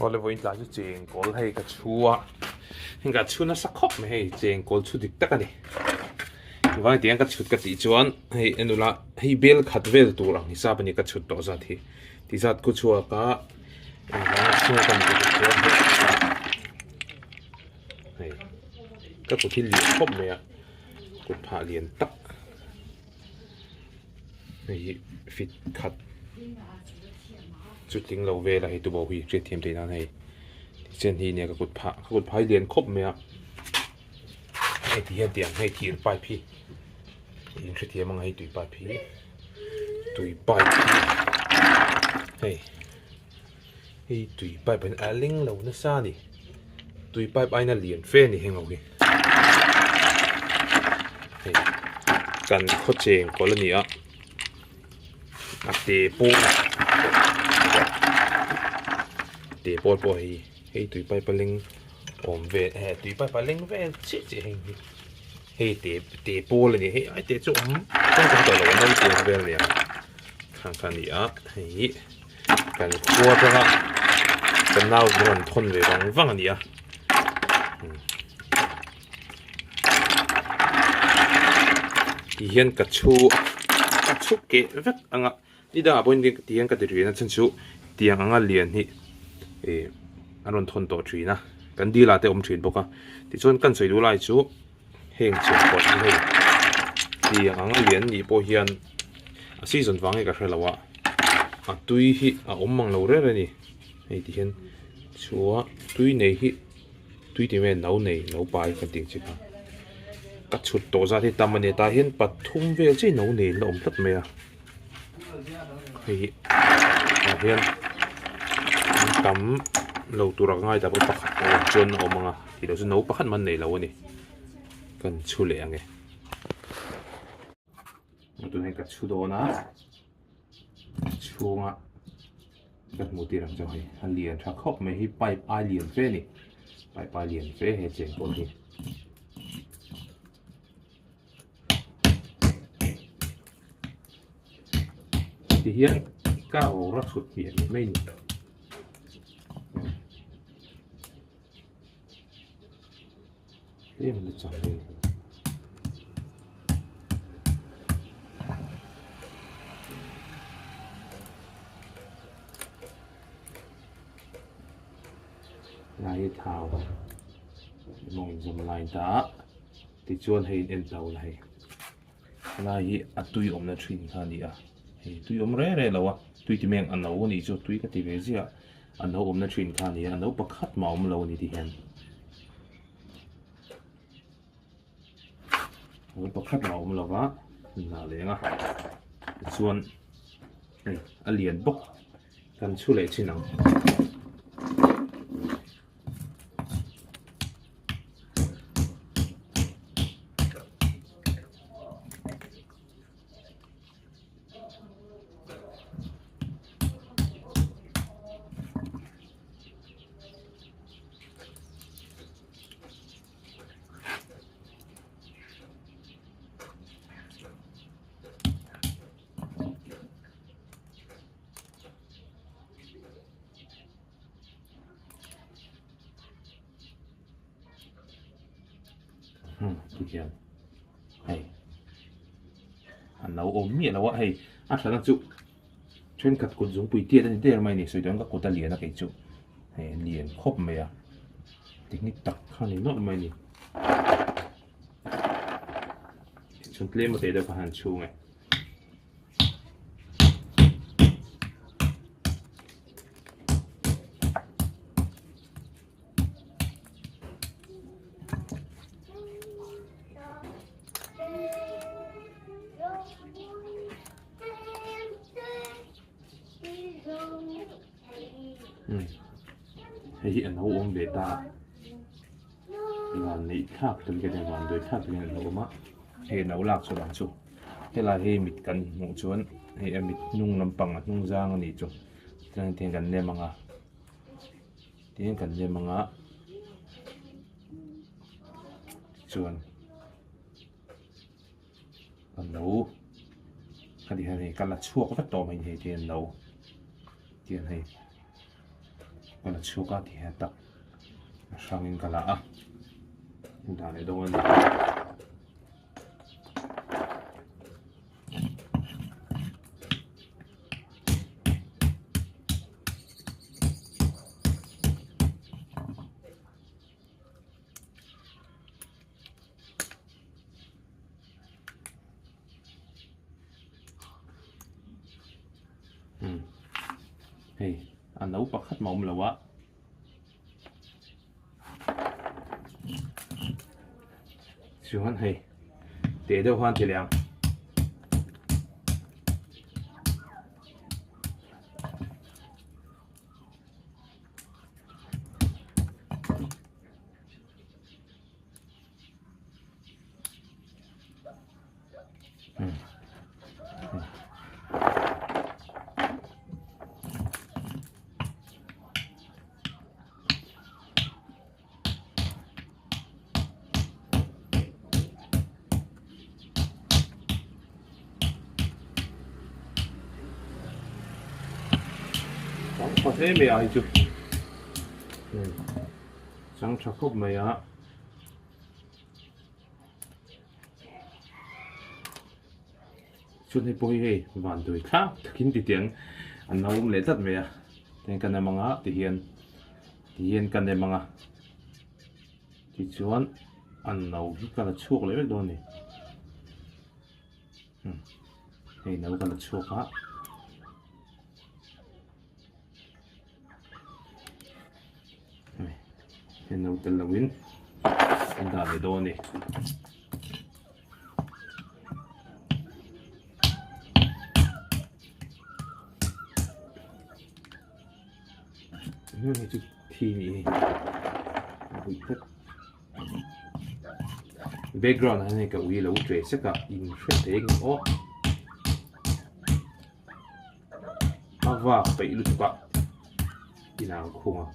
Awle vawiin tlai chu chengkawl hei ka chhu a, heng ka chhu nasa khawp mai hei chengkawl chhu dik tak a ni. Vang tiang ka chhut ka tih chuan hei en ula hei bel khat vel tur ang hisap a ni ka chhut tawh zat hi ti zat khu chhuak a engvanga chhung ka ni ka tih chuan hei ka kut hi lian khawp mai a kut phah lian tak. Hei hi fit khat chu tling lo vel a hei tuboh hi hriat thiam theih nan hei tichuan hi nia ka kut phah ka kut phah hi lian khawp mai a hei ti hian tiang hei thir pipe hi in hrethiam ang a hei tui pipe hi tui pipe hi hei hei tui pipe a leng lo nasa a ni tui pipe aina lian fe a ni heng ho hi hei kan khaw cheng kawl a ni a a te pawl te pawl pawh hei hei tui pipe a leng awm vel eh tui pipe a leng vel chiah chiah heng hi hei te te pawl a ni hei ai te chu awm tawh lo a naupang vel a ni ang khang kha a ni a hei hi. Kan khua atanga kan nau in rawn thawn ve vang vang a ni a. Ti hian ka chhu ka chhu keh vek anga ni dangah pawhin ti hian ka ti thin a chhan chu tiang anga lian hi ih an rawn thawn tawh thin a kan dil ah te a awm thin bawk a tichuan kan sawi duh lai chu heng chhiar pawh hi hei tiang anga lian nih pawh hian a season vang nge ka hre lo a a tui hi a awm mang lo reng reng a ni hei ti hian chua tui nei hi tui tih mai no nei no pai kan tih ang chi kha ka chhut tawh zat hi tam a ni tah hian pathum vel chiah no nei an awm tlat mai a hei hi tah hian an tam lo tur a ngai ta pawh pakhat a awm chuan a awm ang a tih loh chu no pakhat man nei lo a ni. Kan chhu leh ang e. Tun hei ka chhu dawn a, chhunga ka hmu tir ang chu hei a lian tha khawp mai hi pipe ai lian fe a ni pipe ai lian fe he cheng pawh hi. Tihian ka awra chhut hmiah ni mai a ni. Tlem la chang ve. Lai hi thau mawng inzawm lai ta tichuan hei in en tho la hei lai hi a tui awmna thin kha a ni a hei tui awm reng reng lo a tui ti mai ang a no a nih chu tui ka ti ve ziah. A no awmna thin kha a ni a, a no pakhat mah a awm lo a ni ti hian. No pakhat mah a awm lo va, hnah leng a, tichuan hei a lian bawk kan chhu leh chin ang. Tikhian hei a no awm miah lo a hei a thlan chu thenkhat kut zungpui tiat a ni der mai a ni sawi dawn ka kut a lian a kei chu hei a lian khawp mai a tikni tak kha a ni nawlh mai a ni chuan tlem a teh deuh kha han chhung e. Hei hi an lo awm ve ta a van neih thlak tel ka nia van dawi thlak takin an lo awm a hei an lo lak chhuah ang chu helai hi mit kan hmuh chuan hei a mit hnung lampang a hnung zang a nih chu chuan hetiang kan nem ang a. Tin kan lem anga chuan a no a ti hian hei ka la chhuak vek tawh mai ni hei tihian no tihian hei. Ka la chhuak a ti hian tak a hrangin ka la a dah leh dawn a ni. Hei a no pakhat mah awm lo a chuan hei teh deuh khan ti leh ang. Chang tha hle mai a hei chu chang tha khawp mai a. Chuan hei pawh hi hei vanduai thlak takin ti tiang an lo awm leh tlat mai a tiang ka nem anga ti hian ti hian ka nem anga tichuan an no hi ka la chhuak leh vek dawn a ni hei no ka la chhuak a. Hei no tel lo in an dah leh dawn a ni. Hei chu thi ni hi ui tlat background ah hian hei ka ui lo tre sek a in hre thei ang aw. A vak peih lutuk a inang khung a.